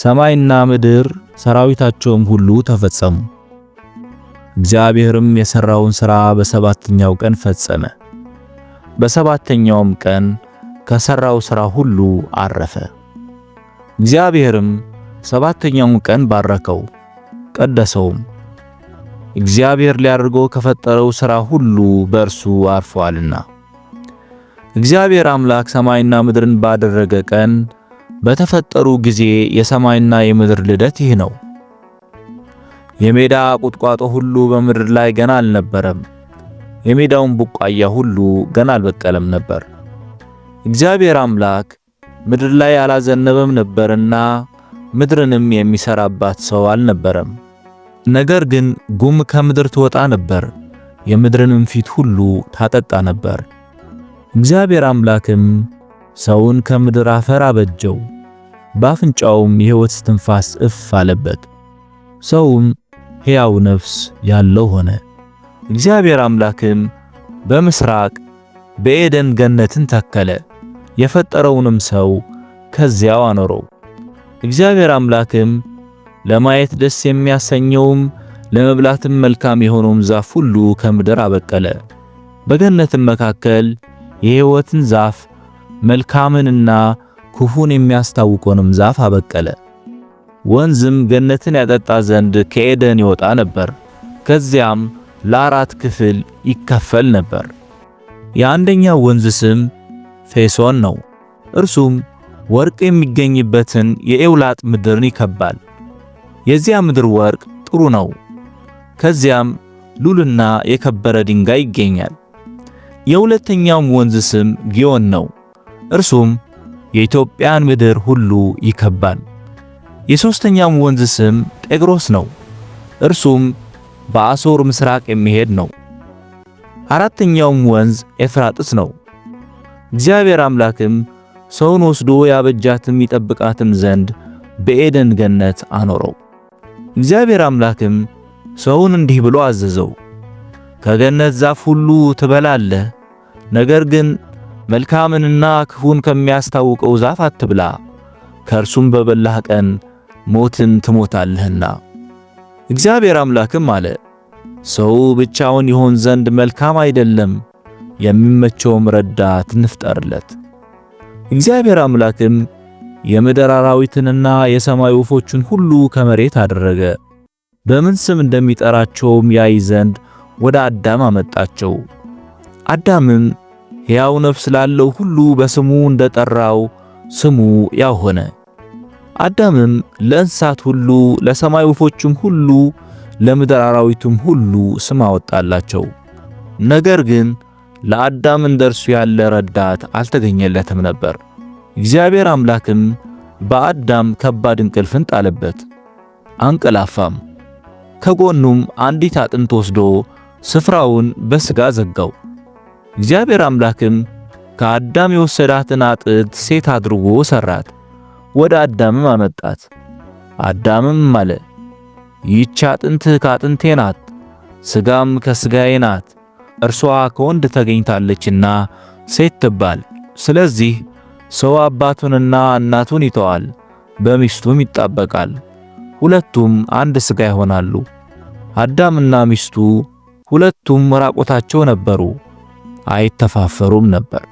ሰማይና ምድር ሰራዊታቸውም ሁሉ ተፈጸሙ። እግዚአብሔርም የሠራውን ሥራ በሰባተኛው ቀን ፈጸመ። በሰባተኛውም ቀን ከሠራው ሥራ ሁሉ አረፈ። እግዚአብሔርም ሰባተኛውን ቀን ባረከው ቀደሰውም፣ እግዚአብሔር ሊያደርገው ከፈጠረው ሥራ ሁሉ በእርሱ አርፏልና። እግዚአብሔር አምላክ ሰማይና ምድርን ባደረገ ቀን በተፈጠሩ ጊዜ የሰማይና የምድር ልደት ይህ ነው። የሜዳ ቁጥቋጦ ሁሉ በምድር ላይ ገና አልነበረም፣ የሜዳውን ቡቃያ ሁሉ ገና አልበቀለም ነበር። እግዚአብሔር አምላክ ምድር ላይ አላዘነበም ነበርና ምድርንም የሚሰራባት ሰው አልነበረም። ነገር ግን ጉም ከምድር ትወጣ ነበር፣ የምድርንም ፊት ሁሉ ታጠጣ ነበር። እግዚአብሔር አምላክም ሰውን ከምድር አፈር አበጀው፣ በአፍንጫውም የሕይወት እስትንፋስ እፍ አለበት፣ ሰውም ሕያው ነፍስ ያለው ሆነ። እግዚአብሔር አምላክም በምስራቅ በኤደን ገነትን ተከለ፣ የፈጠረውንም ሰው ከዚያው አኖረው። እግዚአብሔር አምላክም ለማየት ደስ የሚያሰኘውም ለመብላትም መልካም የሆነውም ዛፍ ሁሉ ከምድር አበቀለ። በገነትም መካከል የሕይወትን ዛፍ መልካምንና ክፉን የሚያስታውቀውንም ዛፍ አበቀለ። ወንዝም ገነትን ያጠጣ ዘንድ ከኤደን ይወጣ ነበር። ከዚያም ለአራት ክፍል ይከፈል ነበር። የአንደኛው ወንዝ ስም ፌሶን ነው። እርሱም ወርቅ የሚገኝበትን የኤውላጥ ምድርን ይከባል። የዚያ ምድር ወርቅ ጥሩ ነው። ከዚያም ሉልና የከበረ ድንጋይ ይገኛል። የሁለተኛውም ወንዝ ስም ጊዮን ነው። እርሱም የኢትዮጵያን ምድር ሁሉ ይከባል። የሶስተኛውም ወንዝ ስም ጤግሮስ ነው። እርሱም በአሦር ምስራቅ የሚሄድ ነው። አራተኛውም ወንዝ ኤፍራጥስ ነው። እግዚአብሔር አምላክም ሰውን ወስዶ ያበጃትም ይጠብቃትም ዘንድ በኤደን ገነት አኖረው። እግዚአብሔር አምላክም ሰውን እንዲህ ብሎ አዘዘው፣ ከገነት ዛፍ ሁሉ ትበላለህ፣ ነገር ግን መልካምንና ክፉን ከሚያስታውቀው ዛፍ አትብላ፣ ከእርሱም በበላህ ቀን ሞትን ትሞታለህና። እግዚአብሔር አምላክም አለ፣ ሰው ብቻውን ይሆን ዘንድ መልካም አይደለም፣ የሚመቸውም ረዳት እንፍጠርለት። እግዚአብሔር አምላክም የምድር አራዊትንና የሰማይ ወፎችን ሁሉ ከመሬት አደረገ። በምን ስም እንደሚጠራቸውም ያይ ዘንድ ወደ አዳም አመጣቸው። አዳምም ሕያው ነፍስ ላለው ሁሉ በስሙ እንደጠራው ስሙ ያው ሆነ። አዳምም ለእንስሳት ሁሉ፣ ለሰማይ ወፎችም ሁሉ፣ ለምድር አራዊትም ሁሉ ስም አወጣላቸው። ነገር ግን ለአዳም እንደርሱ ያለ ረዳት አልተገኘለትም ነበር። እግዚአብሔር አምላክም በአዳም ከባድ እንቅልፍን ጣለበት፣ አንቀላፋም። ከጎኑም አንዲት አጥንት ወስዶ ስፍራውን በሥጋ ዘጋው። እግዚአብሔር አምላክም ከአዳም የወሰዳትን አጥንት ሴት አድርጎ ሰራት፣ ወደ አዳምም አመጣት። አዳምም አለ፣ ይህች አጥንት ከአጥንቴ ናት፣ ሥጋም ከሥጋዬ ናት። እርሷ ከወንድ ተገኝታለችና ሴት ትባል። ስለዚህ ሰው አባቱንና እናቱን ይተዋል፣ በሚስቱም ይጣበቃል፣ ሁለቱም አንድ ሥጋ ይሆናሉ። አዳምና ሚስቱ ሁለቱም ራቆታቸው ነበሩ፣ አይተፋፈሩም ነበር።